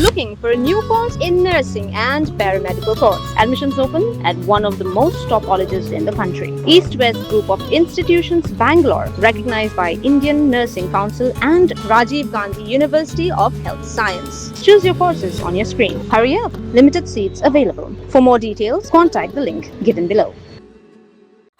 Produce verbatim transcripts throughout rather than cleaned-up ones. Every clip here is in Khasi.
Looking for a new course in nursing and paramedical course? Admissions open at one of the most top colleges in the country. East West Group of Institutions, Bangalore, recognized by Indian Nursing Council and Rajiv Gandhi University of Health Science. Choose your courses on your screen. Hurry up, limited seats available. For more details, contact the link given below.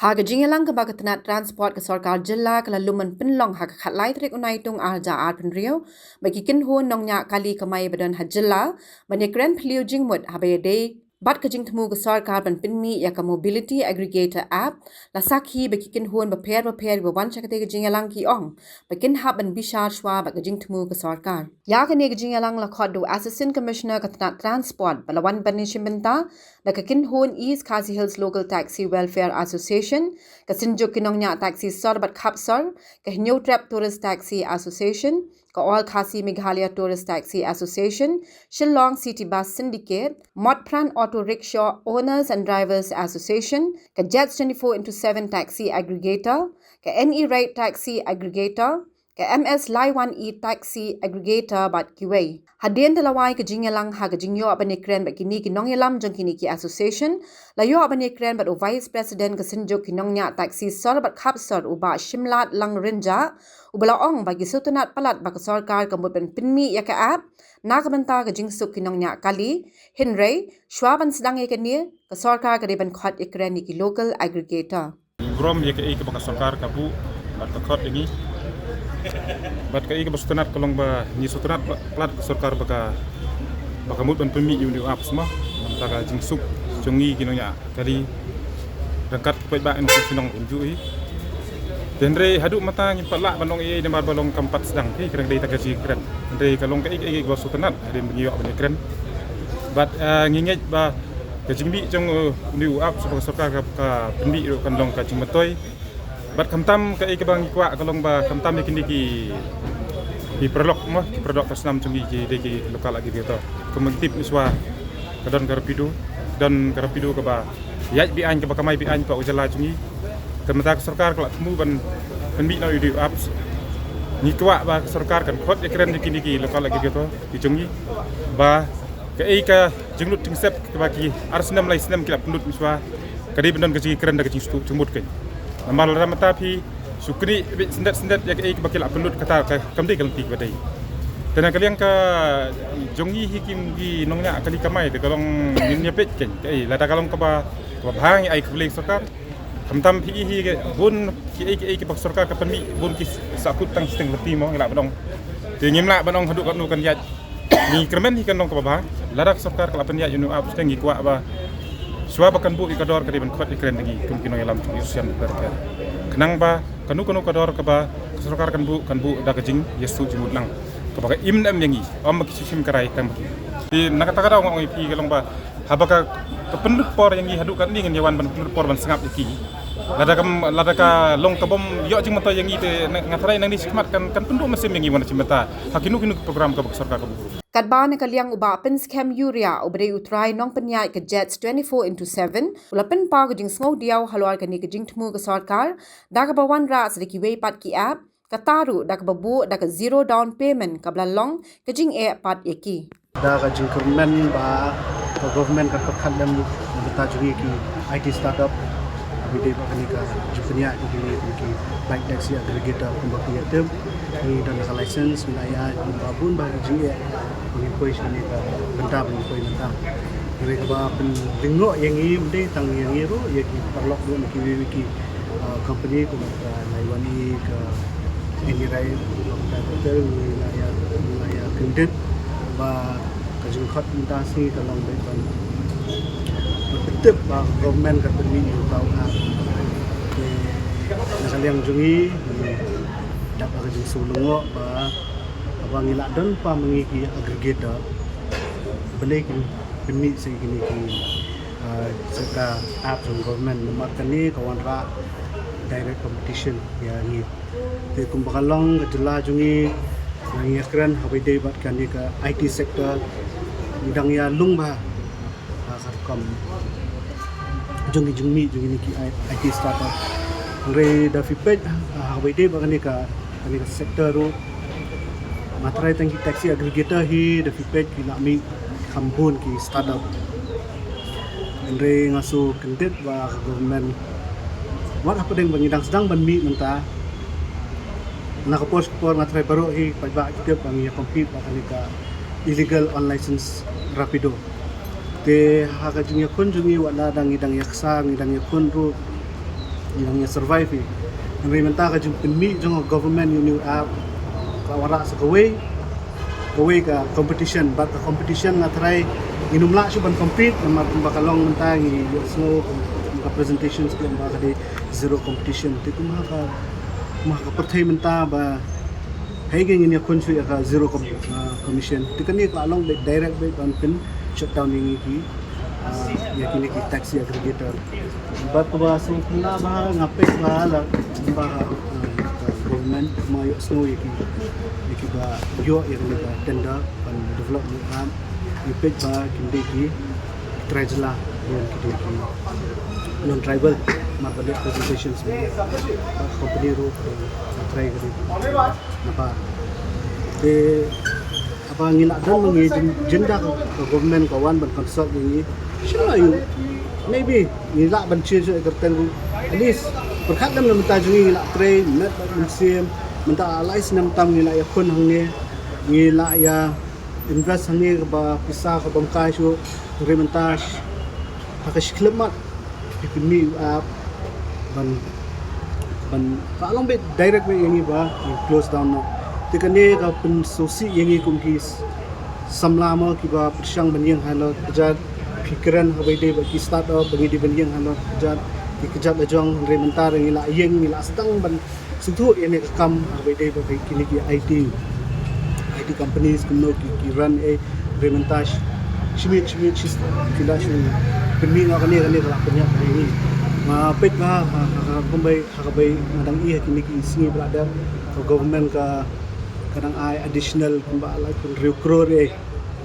Ha ka jingïalang kaba ka tnat transport ka sorkar jylla ka la lum ban pynlong ha ka khatlai tarik u Naitung arhajar arphew hynriew bad ki kynhun nongñiah kali kamai ba don ha jylla ban ïakren phylliew jingmut haba ïadei bad ka jingthmu ka sorkar ban pynmih ïa ka Mobility Aggregator App. La sakhi ba ki kynhun bapher bapher ba wan sha katei ka jingïalang ki ong ba kin hap ban bishar shuwa bad ka jingthmu ka sorkar. Ïa kane ka jingïalang la khot da u Assistant Commissioner ka tnat transport ba la wan ban ïashim bynta da ka kynhun East Khasi Hills Local Taxi Welfare Association, ka Synjuk ki nongñiah taxi sor bad khap sor, ka Hynñiewtrep Tourist Taxi Association, ka All Khasi Meghalaya Tourist Taxi Association, Shillong City Bus Syndicate, Motphran Auto Rickshaw Owners and Drivers Association, ka Jets twenty-four into seven Taxi Aggregator, ka NE Ride Taxi Aggregator, ka MS Laiwan E Taxi Aggregator bad kiwei. Hadien da la wai ka jingïalang ha ka jingïoh ban ïakren bad kine ki nongïalam jong kine ki association, la ïoh ban ïakren bad u Vice President ka Synjuk ki nongñiah taxi sor bad khap sor u Bah Shimlat Langrinjah, uba la ong ba ki sngewtynnat palat ba ka sorkar ka mut ban pynmih ïa ka app na ka bynta ka jingsuk ki nongñiah kali, hynrei shuwa ban sdang ïa kane ka sorkar ka dei ban khot ïakren ïa ki local aggregator. Burom ïa kaei kaba ka sorkar ka buh bad ka khot ïa ngi. Bad kaei kaba sngewtynnat ka long ba ngi sngewtynnat palat ka sorkar ba ka, ba ka mut ban pynmih ïa une u app sma. Namar ka jingsuk jong ngi ki nongñiah kali ryngkat ki paidbah nongshong shnong kumjuh hi. Te hynrei haduh mynta ngim pat lah ban ong ei ei namar ba long kam pat sdang hi, ka dang dei tang ka jingkren. Hynrei ka long kaei kaei kaba sngewtynnat hadien ba ngi ïoh ban ïakren. Bad, eh, ngi ngeit ba ka jingmih jong, eh, une u app sha ba ka sorkar ka, ka pynmih ruh kan long ka jingmyntoi. Bad khamtam kaei kaba ngi kwah ka long ba khamtam ïa kine ki, ki paralok mo, ki paralok ka snam jong ngi ki dei ki local aggregator. Kumba ngi tip mynshwa ka don ka Rapido, don ka Rapido kaba ïaid beaiñ kaba kamai beaiñ pat u jylla jong ngi. Te mynta ka sorkar ka la thmu ban pynmih noh ïa une u app. Ngi kwah ba ka sorkar kan khot ïakren ïa kine ki local aggregator ki jong ngi ba kaei ka jinglut jingsep kaba ki ar snem lai snem ki la pynlut mynshwa ka dei ban don ka jingkren da ka jingsngewthuh jingmut kein. Namar lada mynta phi shu knieh beit syndet syndet ïa kaei kaba ki la pynlut kata ka kam dei ka lynti kaba dei. Te na ka liang ka jong ngi hi ki nongñiah kali kamai te ka long ngin ïa peit kein kaei lada ka long kaba, kaba bha ngi ai khublei sorkar. Khamtam phi i hi bun kiei kiei kiba ka sorkar ka pynmih bun ki sahkut tang shiteng lynti mo ngi lah ban ong. Te ngim lah ban ong haduh katno kan ïaid. Ngi kyrmen hi kan long kaba bha lada ka sorkar ka la pynïaid ïa une u app te ngi kwah ba shuwa ba kan buh ïa ka dor ka dei ban khot ïakren da ngi kum ki nongïalam ki association bapher bapher. Khnang ba kano kano ka dor kaba ka sorkar kan buh kan buh da ka jingïasuk jingmut lang kaba ka im ne em ïa ngi, ym ba ki shu shim ka rai tang ba ki. Te na kata ka daw nga ong ïa phi ka long ba haba ka, ka pynlut por ïa ngi haduh katne ngin ïa wan ban pynlut por ban sngap ïa ki. Lada ka, lada ka long ka bym ïoh jingmyntoi ïa ngi te nga tharai nangne shakhmat kan, kan pynduh mynsiem ïa ngi wan shim bynta ha kino kino ki program kaba ka sorkar ka buh. Katba na ka liang u Bah Pynskhem Uriah uba dei u trai nongpynïaid ka Jets twenty-four into seven u la pynpaw ka jingsngewdiaw halor kane ka jingthmu ka sorkar da kaba wanrah sa da kiwei pat ki app, kata ruh da kaba buh da ka zero down payment kaba la long ka jingeh pat ïa ki. Da ka jingkyrmen ba ka government kan pyrkhat lem na ka bynta jong ngi ki I T startup. Haba ïadei bad kane ka jingpynïaid jong kine ki bike taxi aggregator kumba phi ïatip, ngi don ka license, ngi la ïaid, ngi ba bun ba ka jingeh ba ngin poi sha kane ka bynta ba ngin poi mynta. Hynrei kaba pynlyngngoh ïa ngi ym dei tang ïa ngi ruh, ïa ki paralok ruh na kiwei kiwei ki, ah, company kumba ka Laiwan E, ka N E Ride, kumba ka Hotel, ngi la ïa, ngi la ïa kyndit ba ka jingkhot mynta sngi ka long beit ban, ban pyntip ba government ka pynmih ïa uta u app. Te na ka liang jong ngi, ngi dap ha ka jingsngew lyngngoh ba haba ngi la don pa ma ngi ki aggregator, balei kin pynmih sa ïa kine ki, ah, sa ka app jong government, namar kane ka wanrah direct competition ïa ngi. Te kumba ka long ka jylla jong ngi, ngi ïakren haba ïadei bad kane ka I T sector, ngi dang ïalung bha ha ka rukom jong ki jingmih jong kine ki I T startup. Hynrei da phi peit haba ïadei bad kane ka, kane ka sector ruh, Nga trai tang ki taxi aggregator hi da phi peit ki la mih kham bun ki startup. Hynrei nga sngewkyndit ba ka government wat hapdeng ba ngi dang sdang ban mih mynta. Na ka por ka por nga trai baroh hi paidbah ki tip ba ngi ïa compete bad kane ka illegal unlicensed Rapido. Te ha ka jingïakhun jong ngi wat la dang ngi dang ïaksa ngi dang ïakhun ruh ngi dang ïa survive hi. Hynrei mynta ka jingpynmih jong ka government ïa une u app ka wanrah sa kawei kawei ka competition bad ka competition nga trai ngim lah shuh ban compete namar kumba ka long mynta ngi ïohsngew ka presentation sa kumba ka dei zero competition. Te kumba ka kumba ka pyrthei mynta ba hei ka ngin ïakhun shuh ïa ka zero com, ah, commission. Te kane ka la long beit direct beit ban pyn shutdown ïa ngi ki, ah, ïa kine ki taxi aggregator. Bad kaba sngewkmen ba nga peit ba la ba, ah, government ma ïohsngew ïa ki ïa kiba ïoh ïa kane ka tender ban develop ïa ka. Ngi peit ba kim dei ki trai jylla, ki dei ki non tribal. Mar ba dei presentations ba company ruh ba trai ka dei naba. Te haba ngi la don ngi jin- jinda ka government ka wan ban consult ïa ngi. Shu la ïoh maybe ngi lah ban change ïa ka kyrteng ruh. At least pyrkhat lem na mynta jong ngi ngi la trei met bad mynsiem mynta lai snem tam ngi la ïakhun hangne ngi la ïa invest hangne kaba pisa ka bym kai shuh. Hynrei mynta ha ka shi khyllipmat phi pynmih u app ban ban ka long beit direct beit ïa ngi ba ngi close down noh. Te kane ka pynsngewsih ïa ngi kum ki samla mo kiba pyrshang ban ïeng halor kjat phi kren ha ba ïadei bad ki start up ba ngi dei ban ïeng halor kjat ki kjat la jong hynrei mynta ngi la ïeng ngi la sdang ban sngewthuh ïa kane ka kam ha ba ïadei bad kine ki I T I T companies kumno ki ki run eh. Hynrei mynta shi miet shi miet shi ki la shu pynmih noh kane kane ka la pynïap ïa ngi. Nga peit ba ha ha ha kumba ha kaba nga dang ïohi ha kine ki sngi ba la dep ka government ka ka dang ai additional kumba lai phew hynriew klur eh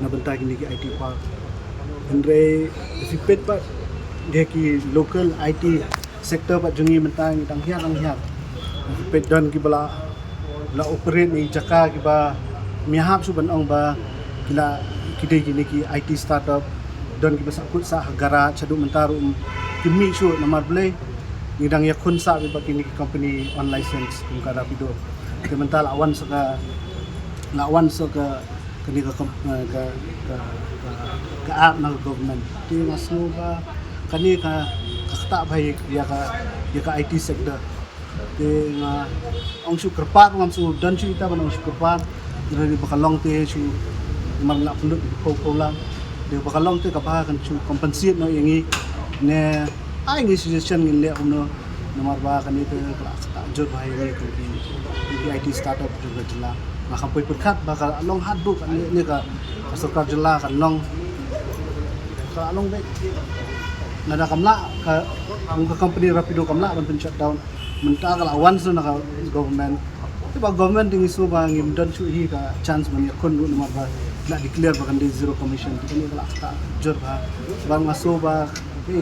na bynta kine ki I T park. Hynrei phi peit pat de ki local I T sector pat jong ngi mynta ngi dang hiar dang hiar. Phi peit don kiba la la operate na ki jaka kiba ym ïahap shuh ban ong ba ki la ki dei kine ki I T startup. Don kiba sah kut sah ha garage shaduh mynta ruh kim mih shuh namar balei ngi dang ïakhun sah bad kine ki company unlicensed kum ka Rapido. Te mynta la wan sa ka la wan sa ka kane ka kom- eh, ka ka ka, ka app na ka government. Te nga sngew ba kane ka ka ktah bha ïa ka ïa ka I T sector. Te nga ong shu kyrpad ngam shu don shu ita ban ong shu kyrpad. Ri ba ka long te shu man la pynlut ko ko lang. Ri ba ka long te ka ba kan shu compensate noh ïa ngi ne ai ngi suggestion ngin leh kumno. Namar ba kane te ka la ktah jur bha ïa ngi kum ki I T startup jong ka jylla. Nga kam poi pyrkhat ba ka long hat buk ne ka sorkar jylla kan long ka long beit. Nga da kam lah ka ka company Rapido kam lah ban pyn shutdown. Mynta ka la wan sa na ka government. Te ba government ding isu ba ngim don shuh hi ka chance ban ïakhun ruh namar ba la declare ba kan dei zero commission. Te kane ka la ktah jur bha. Ba nga so ba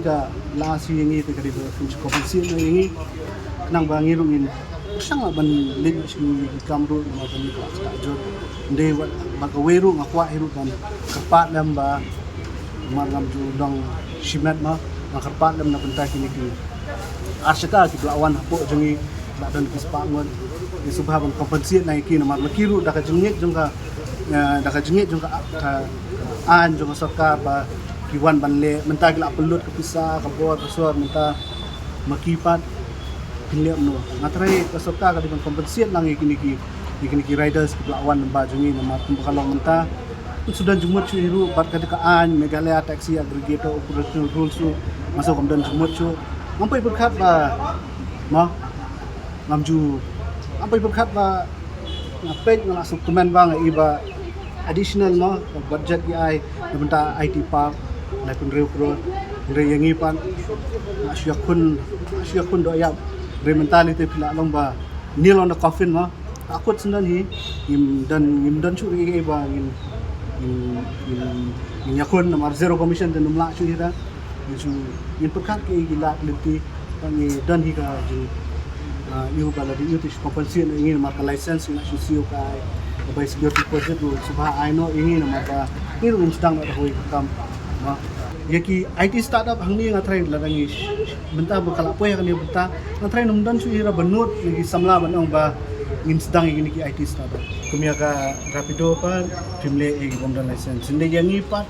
ka la shu ïa ngi te ka dei ba pyn compensate na ïa ngi. Nang ba ngi ruh ngin pyrshang lah ban leit shu ïa ki kam ruh namar ba kane ka la ktah jur. Dei wat ba kawei ruh nga kwah hi ruh ban kyrpad lem ba Namar ngam ju long shimet ma nga kyrpad lem na bynta kine ki ar shaka kiba la wan hapoh jong ngi ba don ki spah ngut. Ngi sngewbha ban compensate na ïa ki namar ma ki ruh da ka jingngeit jong ka, eh, da ka jingngeit jong ka, ka aiñ jong ka sorkar ba ki wan ban leh mynta ki la pynlut ka pisa ka bor ka sor mynta ma ki pat pynleh kumno. Nga trai ka sorkar ka dei ban compensate lang ïa kine ki, ïa kine ki riders kiba la wan ba jong ngi namar kumba ka long mynta. Ngi shu don jingmut shuh hi ruh bad ka dei ka aiñ Meghalaya Taxi Aggregator Operational Rules ruh nga shu kam don jingmut shuh. Ngam poi pyrkhat ba ma ngam ju ngam poi pyrkhat ba nga peit nga la shu kmen ba nga i ba additional ma budget ki ai na bynta I T park laiphew hynriew klur. Hynrei ïa ngi pat nga shu ïakhun nga shu ïakhun doh ïap. Hynrei mynta lei te phi la long ba nail on the coffin ma. Ka kut sngewdon hi ngim don ngim don shuh ri ba ngin ngin ngin ïakhun namar zero commission te ym lah shuh hi da. Ngin shu ngin pyrkhat ki ki lad lynti ba ngi don hi ka jing, ah, ïa ba la dei ïa te shu compensate na ngi namar ka license ngi la shu siew kai. Bai security deposit ruh sngewbha ai noh ïa ngi namar ba ngi ruh ngin sdang noh da kawei ka kam. Ba ïa ki I T startup hangne nga tharai lada ngi mynta ba ka la poi hangne mynta nga tharai ym don shuh ïa ba nud ïa ki samla ban ong ba ngin sdang ïa kine ki I T startup. Kum ïa ka Rapido pat phim leh ïa ki bym don license. Hynrei ïa ngi pat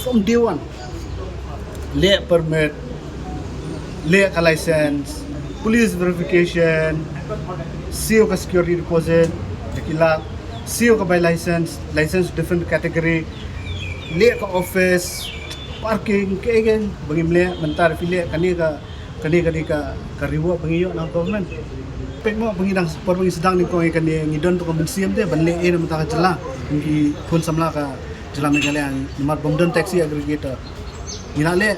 from day one leh permit, leh ka license, police verification, siew ka security deposit da ki lak, siew ka bai license, license different category, leh ka office, parking, kaei kaei ba ngim leh. Mynta da phi leh kane ka, kane ka dei ka, ka reward ba ngi ïoh na government. Peit mo ba ngi dang, por ba ngi sdang nyngkong ïa kane ngi don tang ka mynsiem te ban leh ei na mynta ka jylla, ngi khun samla ka jylla Meghalaya namar bym don taxi aggregator. Ngi la leh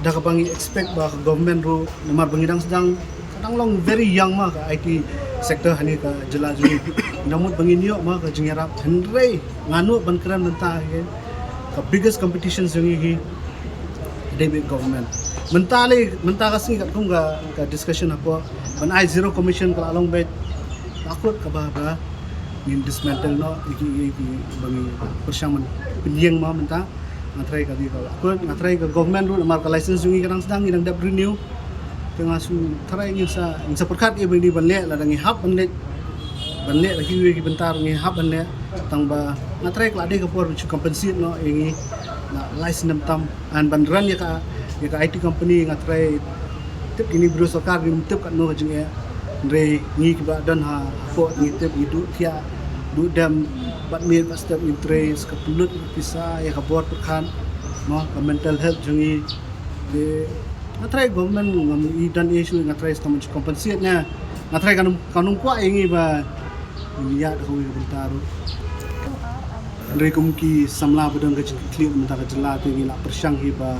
da kaba ngi expect ba ka government ruh namar ba ngi dang sdang, ka dang long very young ma ka I T sector hangne ka jylla jong ngi. Ngi la mut ba ngin ïoh ma ka jingïarap, hynrei nga nud ban kren mynta hi ka biggest competition jong ngi hi dei bad government. Mynta lei, mynta ka sngi katkum ka, ka discussion hapoh ban ai zero commission ka la long bad, la kut kaba ba ngin dismantle noh ïa ki, ïa ki ba ngi pyrshang ban pynïeng ma mynta. Nga tharai ka dei ka, nga tharai ka government ruh namar ka license jong ngi ka dang sdang, ngi dang dep renew. Te nga shu tharai ngin sa, ngin sa pyrkhat ïa ba ngi ban leh, lada ngi hap ban leh, ban leh la kiwei ki bynta ruh ngi hap ban leh. Tang ba nga tharai ka la dei ka por ban shu compensate noh ïa ngi na lai snem tam. An ban run ïa ka, ïa ka I T company nga tharai tip kine briew sorkar ngim tip katno ka jingeh. Hynrei ngi kiba don ha, hapoh ngi tip, ngi duh thiah duh dem bad miet bad step, ngi trei sa ka pynlut pisa ïa ka bor pyrkhat mo ka mental health jong ngi. Te nga tharai government ngam i don issue, nga tharai sa man compensate ne. Nga tharai kan, kan ym kwah ïa ngi ba ngin ïa da kawei ka bynta ruh. Hynrei kum ki samla ba don ka jingkitkhlieh mynta ka jylla te ngi la pyrshang hi ba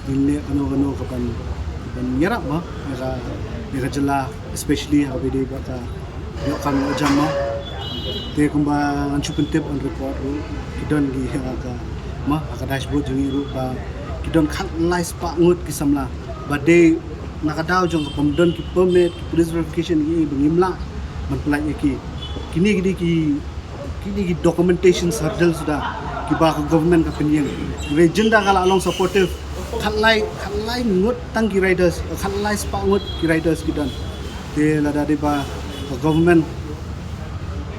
ngin leh kano kano ka ban, ban ïarap ma ïa ka, ïa ka jylla, especially ha kaba dei ba ka ïoh kam ïoh jam ma. Te kumba ngan shu pyntip on record ruh ki don ki ha ka ma ha ka dashboard jong ngi ruh ba ki don khatlai spah ngut ki samla ba dei na ka daw jong ka bym don ki permit, ki police verification, ki ba ngim lah ban pynlait ïa ki. Kine ki dei ki, kine ki documentation hurdles suda kiba ka government ka pynïeng. Hynrei jin da ka la long supportive, khatlai, khatlai ngut tang ki riders, khatlai spah ngut ki riders ki don. Te lada dei ba ka government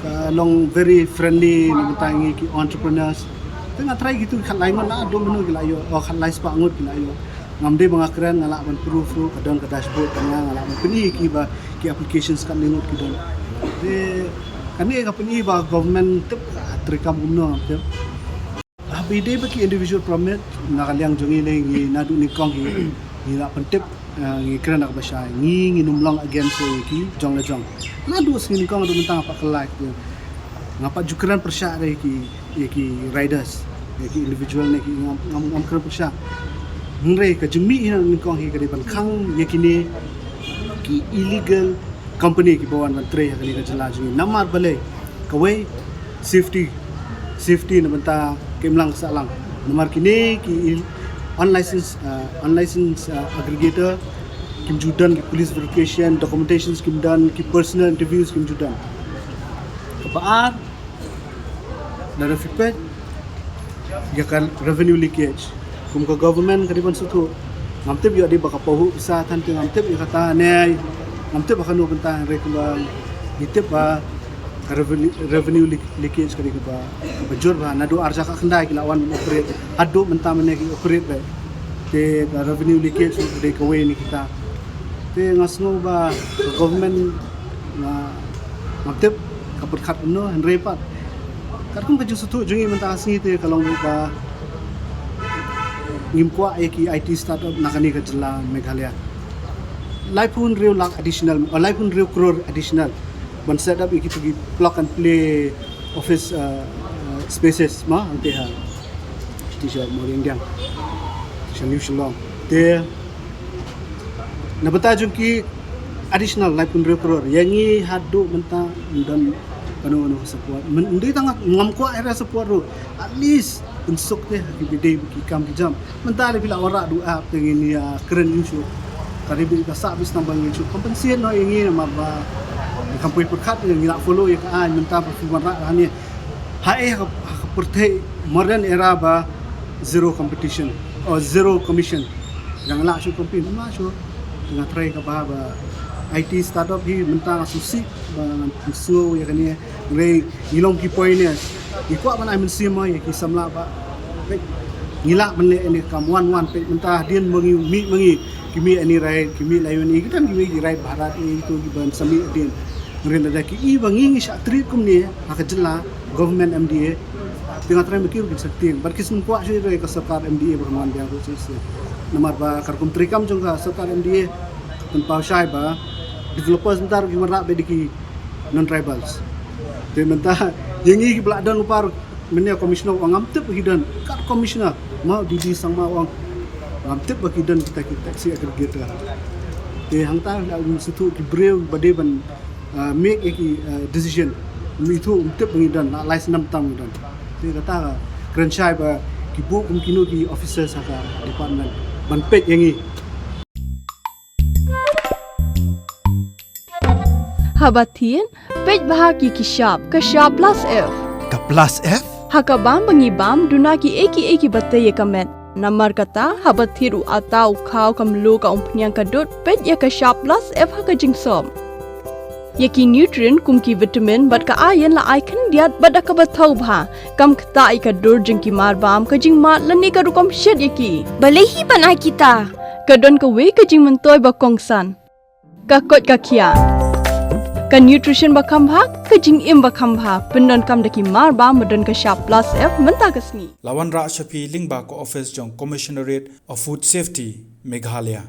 ka long very friendly na bynta ngi ki entrepreneurs, te nga tharai kitu khatlai ngut na dum mano ki la ïoh, o khatlai spah ngut ki la ïoh. Ngam dei ba nga kren, nga lah ban proof ruh, ka don ka dashboard ka nga, nga lah ban pyni ki ba ki applications katne ngut ki don. Te kane ka pyni ba government tip ka treikam kumno ngam tip. Haba ïadei bad ki individual permit, na ka liang jong ngi lei ngi naduh nyngkong hi ngi la pyntip, eh, ngi kren da kaba shai, ngi ngin ym long against ïa ki jong la jong. Naduh sngi nyngkong haduh mynta nga pat kylla ïa ki. Nga pat ju kren pyrshah ïa ki, ïa ki riders, ïa ki individual ne ki, ngam, ngam, ngam kren pyrshah. Hynrei ka jingmih hi na nyngkong hi ka dei ban khang ïa kine ki illegal company kiba wan ban trei ha kane ka jylla jong ngi. Namar balei? Kawei, safety. Safety na bynta ka imlang ka sahlang. Namar kine ki il-, unlicensed, uh, unlicensed, uh, aggregator kim ju don ki police verification, documentations kim don, ki personal interviews kim ju don. Kaba ar, lada phi peit ïa ka revenue leakage. Kum ka government ka dei ban sngewthuh. Ngam tip ïoh dei ba ka pahuh pisa than te ngam tip ïa kata ne ngam tip ba kano bynta, hynrei kumba ngi tip ba ka revenue, revenue leak-, leakage ka dei kaba, kaba jur bha. Naduh arhajar khyndai ki la wan operate haduh mynta mynne ki operate beit. Te ka revenue leakage ka dei kawei na kita. Te nga sngew ba ka government nga, nga tip ka pyrkhat kumno, hynrei pat katkum ka jingsngewthuh jong ngi mynta ka sngi te ka long ba ngim kwah ïa ki I T startup na kane ka jylla Meghalaya. Laiphew hynriew lak additional, oh, laiphew hynriew crore additional ban set up ïa kitu ki plug and play office, uh, uh, spaces ma hangtei ha sha Mawryngkneng, sha New Shillong. Te na bynta jong ki additional laiphew hynriew crore, ïa ngi haduh mynta ym don kano kano ka support. Ym dei tang ngam kwah ïa ka support ruh, at least pynsuk te ha kiba dei ki kam ki jam. Mynta lei phi la wanrah duh ap te ngin ïa kren ïa shuh. Ka dei ba ka sah beit tang ba ngin shu compensate noh ïa ngi namar ba ngi Kam poi pyrkhat ïa ngi la follow ïa ka aiñ mynta ba phi wanrah hangne. Ha eh ha ka pyrthei modern era ba zero competition or zero commission. Ïa nga la shu compete, nga la shu. Nga try ka ba ba I T startup hi mynta nga shu sih ba nga shu ïa kane. Ngi long ki pioneer. Ngi kwah ban ai mynsiem ïa ki samla ba ngi lah ban leh ïa kane ka kam wan wan peit mynta hadien ba ngi mih ma ngi ki mih ïa kane right ki mih la ïa kane ki don ki mih ki right Bharat ïa itu ki ban sa mih hadien. Ngi ren da ki i ba ngi ngi shah treat kumne ha ka jylla government M D A. Te nga try ma ki ruh kin sa tieng bad ki sngewkwah shuh ïa ka sorkar M D A ba ka mon biang ruh shisha. Namar ba ka rukom treikam jong ka sorkar M D A ka pynpaw shai ba developers mynta ruh ki wanrah bad ki non tribals. Te mynta ïa ngi ki ba la don u par mynne commissioner u ong ngam tip ba ki don, kat commissioner ma D D Sangma u ong ngam tip ba ki don kita ki taxi aggregator. Te hangta la um suthu ki briew ba dei ban ah, make ïa ki ah, decision. Um ithuh um tip ba ngi don, la lai snem tam ngi don. Te kata ka kren shai ba ki buh kum kino ki officers ha ka department ban peit ïa ngi. Haba thied, peit bha ki ki shap, ka shap plus F. Ka plus F? Ha ka bam ba ngi bam, duna ki ei ki ei ki ba tei ïa ka met. Namar kata, haba thied u ata u khaw ka mluh ka umphniang ka dud, peit ïa ka shap plus F ha ka jingsop. Ïa ki nutrient kum ki vitamin bad ka iron la ai khyndiat bad da kaba thaw bha. Kam ktah ïa ka dur jong ki mar bam, ka jingmad lane ka rukom shet ïa ki. Balei hi ban ai kita? Ka don kawei ka jingmyntoi ba kongsan. Ka koit ka khiah. Ka nutrition ba kham bha, ka jingim ba kham bha. Pyndonkam da ki mar bam ba don ka shap plus F mynta ka sngi. La wanrah sha phi lyngba ka office jong Commissionerate of Food Safety, Meghalaya.